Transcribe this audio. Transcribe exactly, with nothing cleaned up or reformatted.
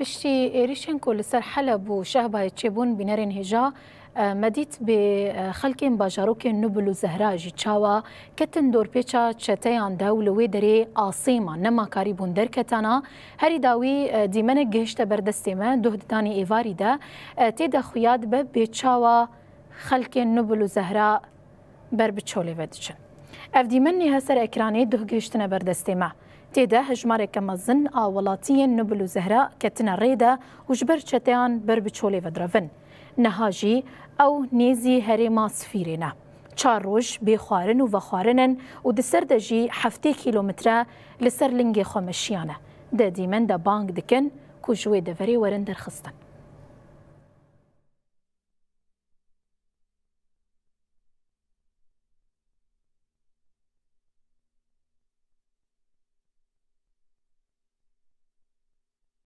Piştî êrîşên ku li ser Heleb û Şehbayê çêbûn, bînerên hêja, e, me dît bê, e, xelkên bajarokên Nubil û Zehra jî çawa ketin dorpêça çeteyan de û li wê derê asê man, nema karîbûn derketana. Herî dawî, e, dîmenek gihişte ber destê me, duh di danî êvarî de, e, tê de xuya dibe bê çawa xelkên Nubil û Zehra ber bi çolê ve diçin. Ev dîmenê he ser ekranê duh gihiştine ber destê me. Tê de hejmareke mezin a welatiyên Nubil û Zehra ketine rê de û ji ber çeteyan ber bi çolê ve direvin. Niha jî ew nêzî herêma Sifîrê ne. Çar roj bê xwarin û vexwarin in û di ser de jî heftê kîlometre li ser lingê xwe meşiyane. Di dîmen de bang dikin ku ji wê deverê werin derxistin.